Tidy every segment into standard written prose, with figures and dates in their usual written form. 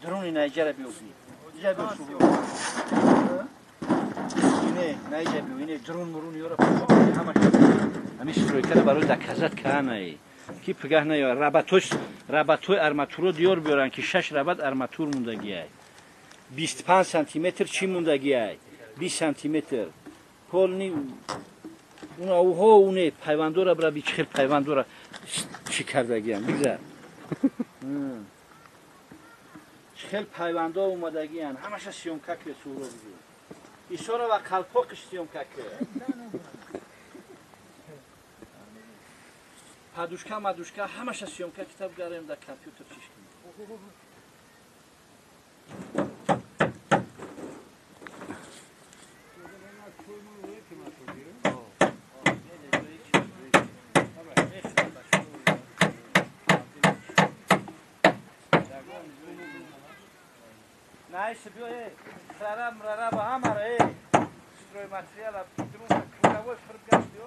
Дрони наиҷара биёбӣ. Иҷа биё шумо. Ине, наиҷа биё, ине дрон мурун ёра ҳама ҳамин стройкара барои доказат каанае. Ки пигаҳ наё рабатош рабатои арматуро диёр биёранд ки 6 рабат арматур мондагиай. 25 сантиметр чӣ мондагиай? 20 сантиметр. Полни унаҳо уне пайвандора бира би чӣ хел пайвандора чӣ кардагиам. Бигзар. Хел пайвандо омадагиян, ҳамаша съёмка ки суро бигӯ. Исора ва қалпоқиш съёмка ки. Подушка мадушка ҳамаша съёмка китаб гарем дар компютер чиш кунем. Найс биё, прораб мрараба ҳамара, стройматериала друга круговой фиргаш биё.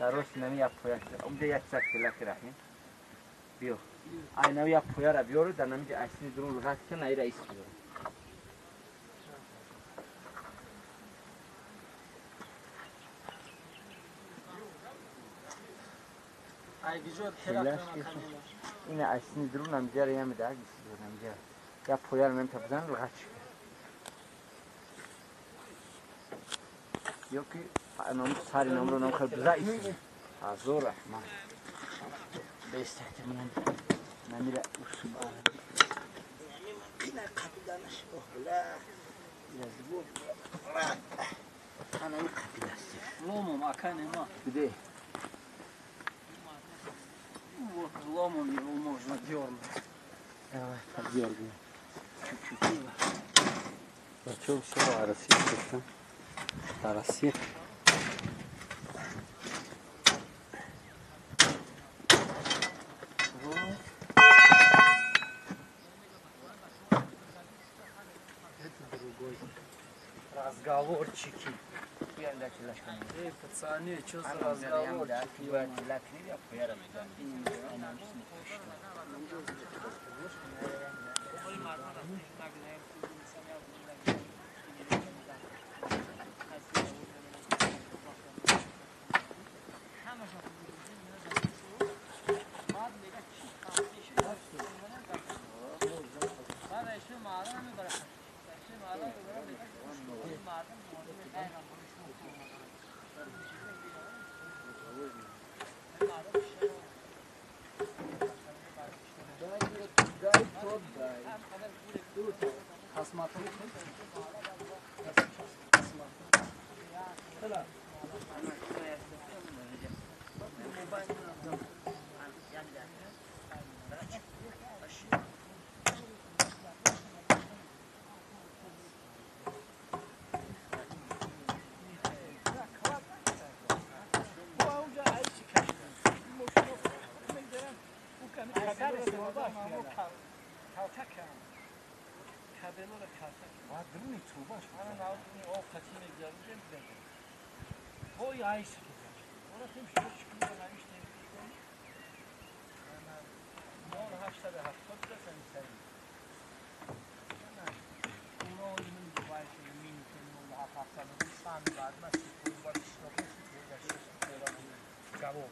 درست نمی یک پویش اونجا یک سک تلک رحیم بیو ای نمی یک پویا را بیارو در نمی اصلی درون لغت کن ای رئیس بیارو این اصلی درون هم جره یم ده هم جره یک پویا را نمی تا بزن لغت شد یا که نام سری نام رو نام خیلی بزرگ هزار رحمان بیست من نمیره اصول ممکنه قبیلنش اوه لا انا قبیل است ломом акане ма где вот ломом его можно дернуть. Давай поддергивай чуть-чуть. Зачем все Россия? Россия. Разговорчики. Эй, пацаны, что за разговорчики? Кабелора карта. Ва друни трубаш. Ана наудни об хати мегзарудем бега. Ой айс. Ора тем шур навиштем. Ана 870 да сани. جواب.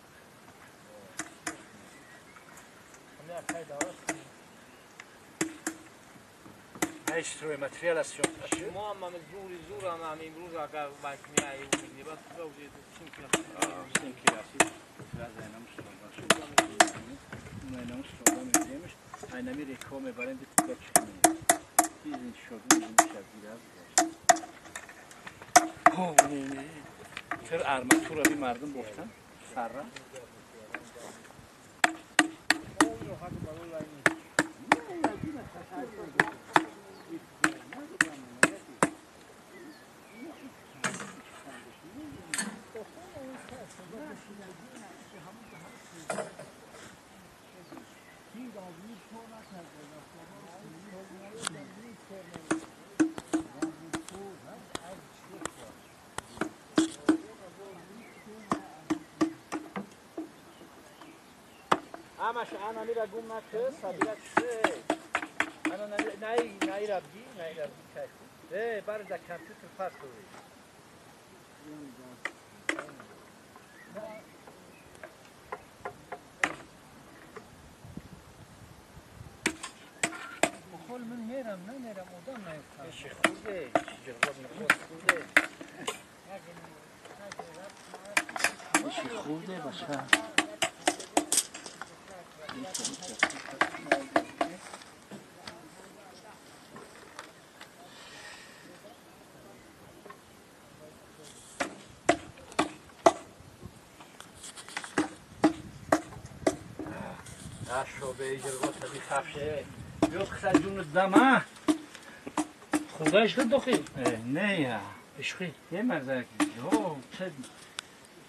Стройматериал аст. Мо ҳам зури зур ҳам имрӯз агар вакмия баъд айнами река мебарем тир арматура би мардум бофтан сарра همش انا میرا گم نکه سبیلا چه انا نای نای ربی نای ربی که ای بار دا کامپیوتر پاس کوی بخول من میرم نمیرم آدم نیفتم چه خوده جرباب نخود خوده چه خوده باشه خودش خود داخل نه یا عشقی یه مرزک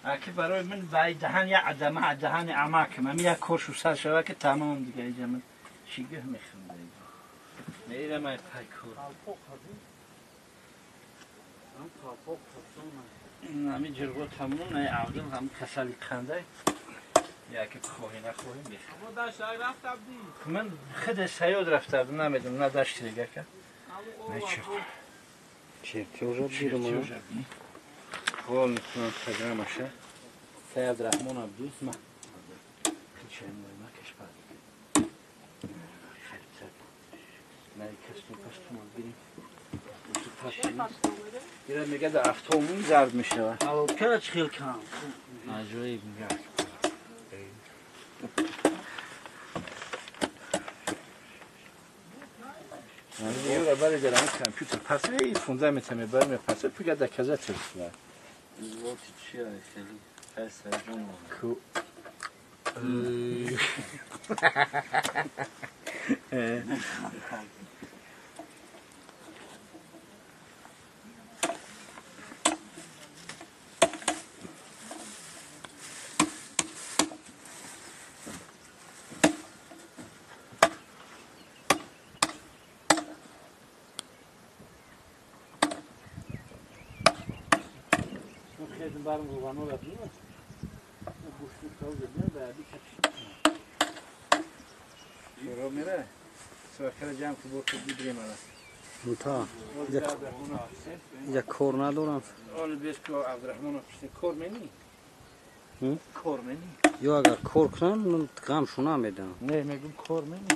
اکی برای من وای دهن یا عدم دهن عماکم من یک کورشو سر شوه که تمام دیگه اینجا من شیگه میخوام دیگه میرم ای پایکور همین جرگو تمام نه عودم هم کسلی خنده یا که بخواهی نخواهیم بخواهیم من خود سیاد رفته بودم نمیدونم نه دشت دیگه که نه چه чертёжа бирма حال میکنم تگرامشه سید رحمان عبدی ما ما کش بعد نه کس تو پس تو ببینیم تو میگه در افتامون زرد میشه کرا چخیل کم عجایب میگه یه برای در کامپیوتر پس ای 15 متر میبرم پس پوگه در کجا ترسله وقتی چیه خیلی فلسفه جون کو برم روغنو را بیرم گوشت رو بیرم و بیکش رو میره سوکر جمع که برد بیدریم الان تا یک کار ندارم آن بیش که عبدالرحمن پشت کار منی کار منی یا اگر کار کنم من غمشو نمیدم نه میگم کار منی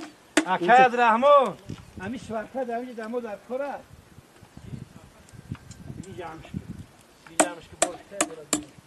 اکی عبدالرحمن همی سوکر در اینجا دمو در کار است بگی جمعش که بگی جمعش که برد.